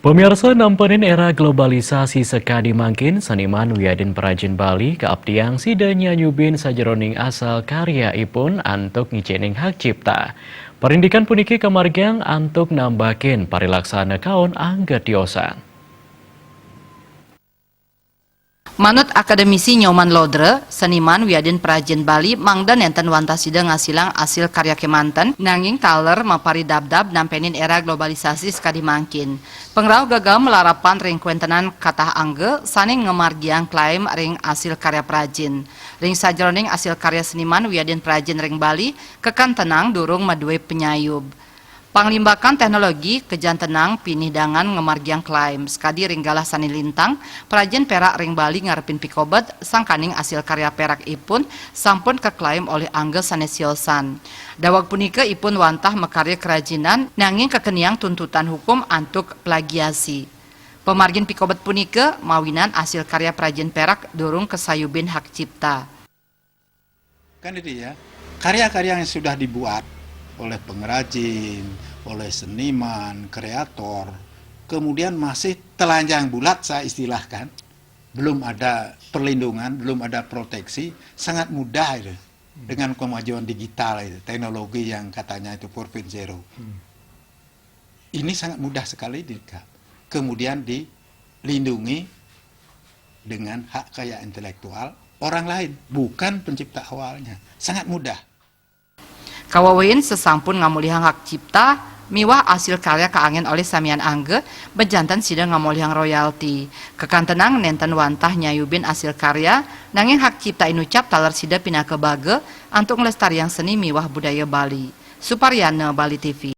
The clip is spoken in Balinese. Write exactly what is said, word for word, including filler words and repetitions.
Pemirsa, nampenin era globalisasi sekadi mangkin, seniman wiadin perajin Bali kaaptiang sida nyanyubin sajeroning asal karyaipun antuk ngicenin hak cipta. Parindikan puniki kamargiang antuk nambakin parilaksana kaon angga tiosan. Manut Akademisi Nyoman Lodre, seniman wiadin perajin Bali mangda nenten wantah sida ngasilang asil karya kemanten, nanging taler maparidabdab nampenin era globalisasi sekadi mangkin. Pangrauh gegem malarapan ring kawentenan katah angga sane ngamargiang klaim ring asil karya perajin. Ring sajeroning asil karya seniman wiadin perajin ring Bali, kakantenang durung madue panyayub. Panglimbakan teknologi kajantenang pinih dangan ngamargiang klaim. Sakadi ring galah sane lintang, perajin perak ring Bali ngarepin pikobet sangkaning asil karya perakipun sampun kaklaim olih angga sane siosan. Daweg punika ipun wantah makarya kerajinan nanging kakeniang tuntutan hukum antuk plagiasi. Pamargin pikobet punika mawinan asil karya perajin perak durung kasayubin hak cipta. Kan itu ya, karya-karya yang sudah dibuat oleh pengrajin, oleh seniman, kreator, kemudian masih telanjang bulat, saya istilahkan, belum ada perlindungan, belum ada proteksi, sangat mudah itu dengan kemajuan digital itu, teknologi yang katanya itu empat titik nol. Ini sangat mudah sekali di, kemudian dilindungi dengan hak karya intelektual orang lain, bukan pencipta awalnya. Sangat mudah. Kawewehin sasampun ngamolihang hak cipta miwah asil karya kaanggen olih samian angga, bejanten sida ngamolihang royalti. Kakantenang nenten wantah nyayubin asil karya, nanging hak cipta inucap taler sida pinaka baga antuk nglestariang seni miwah budaya Bali. Suparyana, Bali T V.